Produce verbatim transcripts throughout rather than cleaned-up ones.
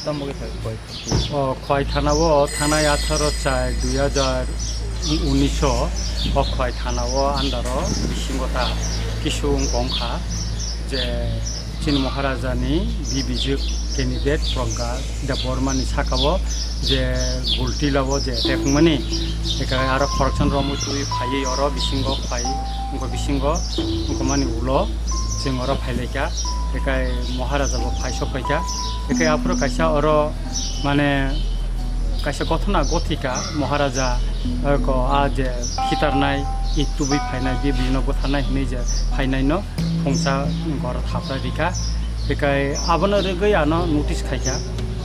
Tamo khe khoi. O Khwai thana o thanai atharo char dui hajar unis o, o Khwai thana o under o bisingo ta kisu wngkha je chini Maharaja ni B B J candidate Pragya Debbarma ni saka o je Gultila o je attack wngmani, eka aro khoroksa romwi twi phaiwi oro bisingo Khwai wngkha bisingo wngkha mani ulo chwng oro phailaikha, eka Maharaja bo phai sok phaikha, eka aphuru kaisa oro mane kaisa gothona gothika Maharaja, eh, ko a je khitarnai, i tubui phainai, bibino bwtharnai hinui je phainai no phungsa goro thapra rika. Bekai abono rwgwi ano notice khaikha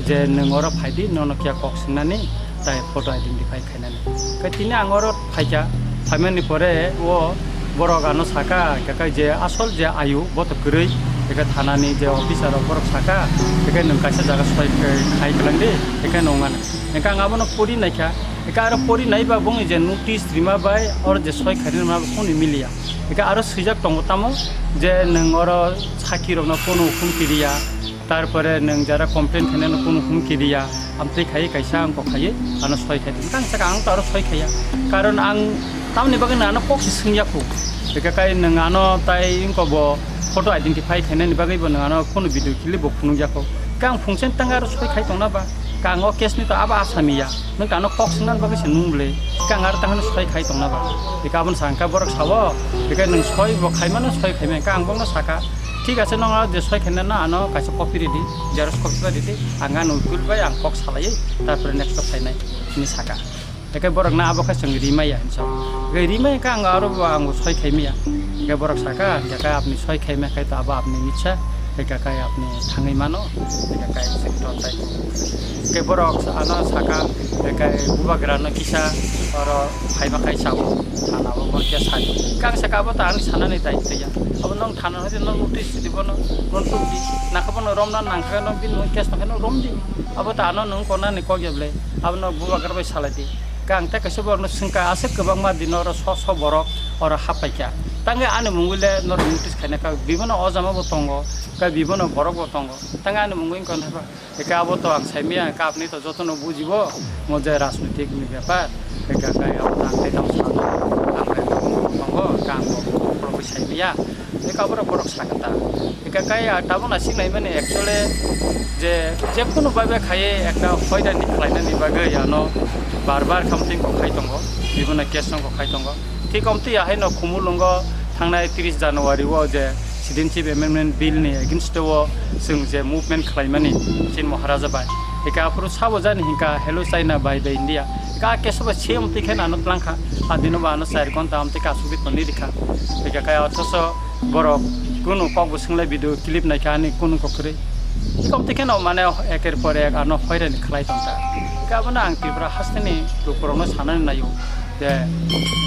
je nwng oro phaidi, nono kiya kok swngnani, tai photo identify khainani. Kai tini ang oro phaikha, phaimani pore o borok ano saka, hingkha kai je asol je ayu, bo to kwrwi, hingkha thanani je officer rok borok saka, hingkha nwng kaisa jaga soi khai kwlangdi, hingkha nwng mano. Hingkha ang abono pori naikha, hingkha aro pori naiba bongni je notice rima bai oro je soi khairima bo kunu miliya. Hingkha aro swijak tongo tamo je nwng oro sakirokno kunu humki riya, tarpore nwng jara complain khainano kunu humki riya, amtwi khaiwi kaisa ang kok khaiwi ano soi khai tong. Tang saka ang to aro soi khaiya, karon ang tamoni bagwi nwng ano kok se swngya kho. Hingkha kai nwng ano tai wngkha bo photo identify khainani bagwi bo nwng ano kunu video clip bo phunukya kho. Hingkha ang phungsa tang aro soi khai tongna ba? Kang o case ni to abo asami ya. Nwng kano kok swngnani bagwi se nung bwle. Kang ar tahano soi khai tongna ba. Bika aboni sangka borok sawo. Bika nwng soi bo khai mano, soi khai mano. Kang bongno saka. Thik ase, nong je soi khai nano ano kaisa copy ridi. Xerox copy ba ridi. Ang ano ukul bai ang kok salai. Tarpore next to phainai. Ni saka. Eke borok na abo khe chwng rimaya hinsa. Eke rimaya khe ang aro bo ang soi khai maya. Eke borok saka, hingkha khe apni soi khai maya khai to abo apni mitsa. Hingkha khe apni thangwi mano. Hingkha khe chwng to tai. Eke borok ano saka, eke bubagra no kisa oro phai ma khai sao. Thana bo mon khe sai. Kang saka abo to ang sanani dai twi ya. Abo nong thana hodi nong notice di bono. Nong tuki. Nakha bono romna nangkha nong bin nong case nangkha nong rom di. Abo to ano nong kona ni kok ya ble. Abono bubagra bai salai di. Kang tei kaisa borokno swngkha, aswk kwbangma dino oro so so borok oro haphaikha. Tangwi ani mungwi le norok notice khaina kha, bibono ojama bo tongo, tei bibono borok bo tongo. Tangwi ani mungwi wngkha hwnba, eke abo to ang saimaya, eke apni to jotono bujibo, mo je rajnitik ni bepar, eke abo to ang tei tamo sano, ang bai tongo, kang bo, sai maya. Eka borok borok sakha ta. Eka kai a tabuk na sik nai mani actually je, je kunu bai bai khai ekta hoida ni khlai nani bagwi ano bar bar khamting kok khai tongo, bibono case no kok khai tongo. Thik omtwi ahai no Khumulwngo thangnai tris January o je Citizenship Amendment Bill ni against o chwng je movement khlai mani chin Maharaja bai. Eka aphuru sabo jani hinka hello China, bye bye India. Ka kesoba se omtwi khe ano tlangkha. A dino ba ano char ghonta omtwi kasugwi tonwi rikha. Eka kai othoso borok kunu kok bo swnglai video clip naikha ani kunu kok kwrwi. Omtwi kheno mane eker por ek ano hoirani khlai tongkha. Eka abono ang Tripura hasteni lukurokno sanani naio je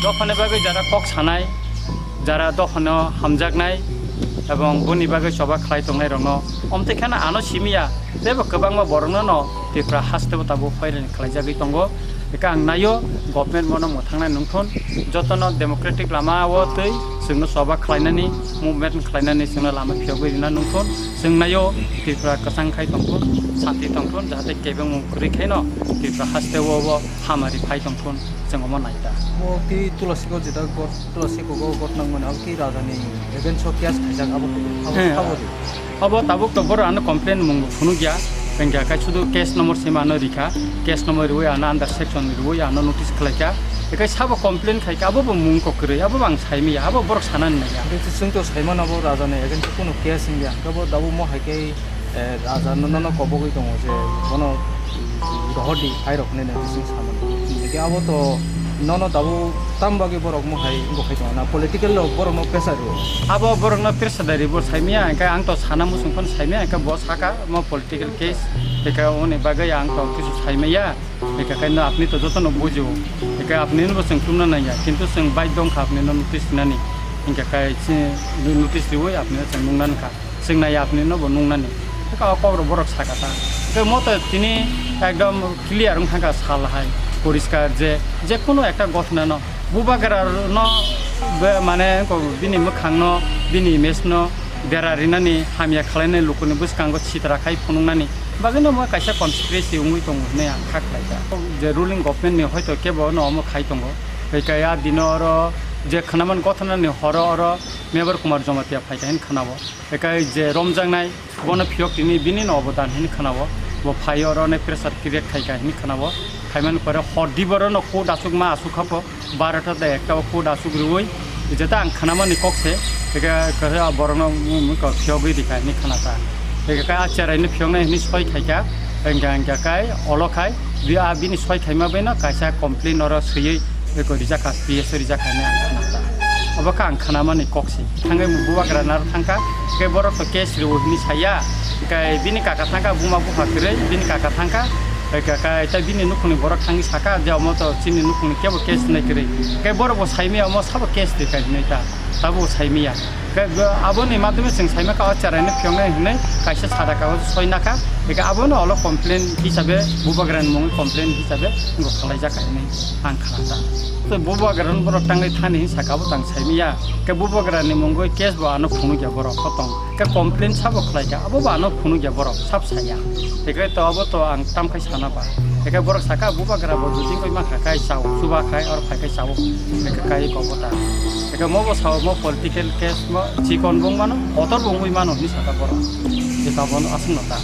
dophani bagwi jara kok sanai, jara dophano hamjaknai ebong boni bagwi choba khlai tongnairokno omtwi kheno ano simiya teibo kwbangma borokno no Tripura hasteo tabuk hoirani khlaijagwi tongo. Eka ang naio, government bono mwthangnai nungthun, jotono democratic lama o twi chwngno choba khlainani, movement khlainani chwngno lama phiyogwi rina nungthun. Chwng naio Tripura kwchang khai tongthun, santi tongthun, jahate kebengmung kwrwi khaino Tripura hasteo bo hamari phai tongthun, chwng omo nai ta. Bo twi Tulasi ko jeta got, Tulasi ko go got nang mane, abo twi raja ni against o case khaijak, abo, abo He. Sabo di. Abo tabuk to borok ano complain mung phunukya, hingkha kai sudu case number sima ano rikha, case number riwi ano under section riwi ano notice khlaikha, ekai sabo complain khaikha, abo bo mung kok kwrwi, abo bo ang saimaya, abo borok sanani naiya. Hingke chwng to saimano abo raja ni against o kunu case wngya, hingke bo dabu mo hai khe, eh, raja no, nono kobogwi tongo je bono rohor di, hai rok hinui nai bising samani. Hingke abo to nono dabu tam bagwi borok mo hai wngbo khai tongo na, political rok borok no pressure rwo. Abo borok no pressure dari bo saimaya, hingke ang to sana muchung phano saimaya, hingke bo saka mo political case, hingke oni bagwi ang to kisu saimaya, hingke kai no apni to joto no bujio, hingke apni no bo chwng tumna nangya, kintu chwng bai dongkha apni no notice nani, hingke kai si notice riwi apni no chwng nung nangkha. Chwng nai apni no bo nung nani. Kha o kok rok borok saka ta. Tei mo to tini ekdom clear wng thangkha sal hai poriskar je, je kunu ekta gothna no bubagra no be mane ko bini mwkhang no, bini image no Dera rinani, hamya khwlainai, lukuni bwskango sitra khai phunuknani bagwino omo kaisa conspiracy wngwi tongo hwnwi ang kha khlaikha. Je ruling government ni hoito kebo no omo khai tongo. Hwnkhe a dino oro je khwnaman gothanani horo oro Mebar Kumar Jamatia phaikha hwnwi khwnao. Hwnkhe je romjaknai bono phiyok tini bini no obodan hwnwi khwnao. Bo phai oro ne pressure create khaikha hwnwi khwnao. Khaimani pore hor di boro no court aswk ma aswk kha pho. Barota da ekta o court aswk rwui, jeta ang khwnamani kok se, eka khe borokno mung mung kok phiyogwi rikha hwnwi khwnakha. Eka kai a cherai no phiyoknai hwnwi soi khaikha, hwnkha hwnkha kai olo khai bi a bini soi khaima bai no kaisa complain oro swiwi eko rijak kha, P S o rijak kha hwnwi ang khwnakha. Obo khe ang khwnamani kok se. Thangwi bubagra naro thangkha, hwnkhe borok to case rwo hwnwi saya, hwnkhe bini kaka thangkha, buma bupha kwrwi bini kaka thangkha, hwnkhe kha tei bini nukhungni borok thangwi sakha je omo to chini nukhungni kebo case nai kwrwi, hwnkhe borok bo saimaya omo sabo case rwkha hwnwi ta, tabuk saimaya. Hwnkhe bo aboni madhyome chwng saimakha o cherai no phiyoknai hwnwi kaisa sada kagojo soi nakha, hwnkhe abono olo complain hisabe bubagrani mungwi complain hisabe bo khwlaijak kha hwnwi ang khna ta. Tei bubagrano borok tangwi thani hwnwi sakha, abo tang saimaya. Khe bubagrani mungwi case bo ano phunukya borok, kotong. Khe complain sabo khlaikha, abo bo ano phunukya borok, sab saya. Hwnkhe to abo to ang tamkhai sana ba. Hwnkhe borok sakha, bubagra bo jodi koi mankha khai chao, chuba khai, or phai khai chao. Hwnkhe kai kok bo ta. Hwnkhe mo bo sao, mo political case mo chikon bo wngmano, kotor bo wngwi mano hwnwi sakha borok. Je tabon aswk no ta.